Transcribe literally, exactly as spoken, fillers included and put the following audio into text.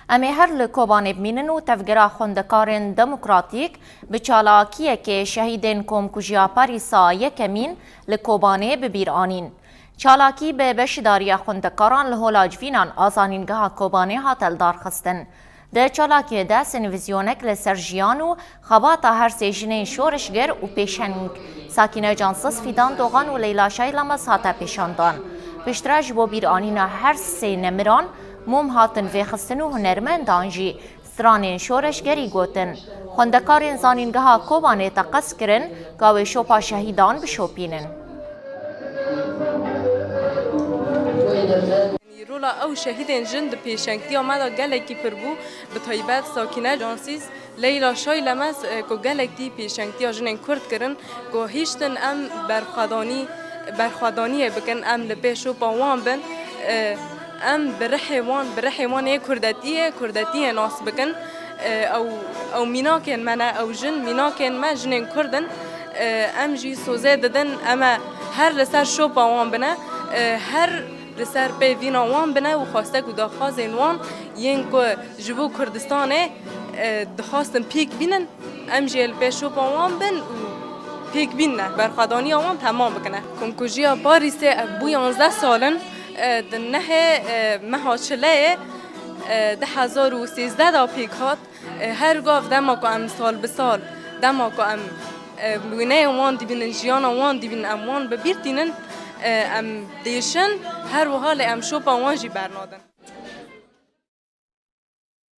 Em ê her li Kobanê bimînin û tevgera xwendekarên demokratîk bi çalakiyekê şehîdên komkujiya Parîsa yekemîn li Kobanê bi bîr anîn. Çalakî bi beşdariya xwendekaran li Hola Civînan a Zanîngeha Kobanê hate lidarxistin. Di çalakiyê de sînvizyonek li ser jiyan û xebata her sê jinên şoreşger û pêşeng Sakîne Cansiz, Fîdan Dogan û Leyla Şaylames hate pêşandan. Piştre ji bo bîranîna her sê nemiran mom hatin vêxistin û hunermendan jî stranên şoreşgerî gotin. Xwendekarên Zanîngeha Kobanê teqez kirin ka wê şopa şehîdan bişopînin. Rola ew şehîdên jin di pêşengtiya me de gelekî pir bû, bi taybet Sakîne Cansîz, Leyla Şaylemes, e, ku gelek dî pêşengtiya jinên Kurd kirin, ku hiştin em berxwedanî, berxwedaniyê bikin, em li pê şopa wan bin, e, em bi rihê wan, bi rihê wan ê Kurdetiyê, Kurdetiyê nas bikin. E, ew, ew mînakên me ne, ew jin mînakên me, jinên Kurd in. E, em jî sozê didin, em ê her li ser şopa wan bine, e, her li ser pêvîna wan bine û xwestek û daxwazên wan yên ku ji bo Kurdistanê, e, dixwastin pêk bînin, em jî li pê şopa wan bin û pêk bînine, berxwedaniya wan temam bikine. Komkujiya Parîsê ev bû yanzdeh sal in, e, di nehê, e, meha Çileyê, e, du hezar û sêzdeh de pêk hat. E, her gav dema ku em sal bi sal, dema ku em, e, wêneyên wan dibînin, jiyana wan dibînin, em wan bi bîr tînin, e, em dêşin, her wiha lê em şopa wan jî bernadin.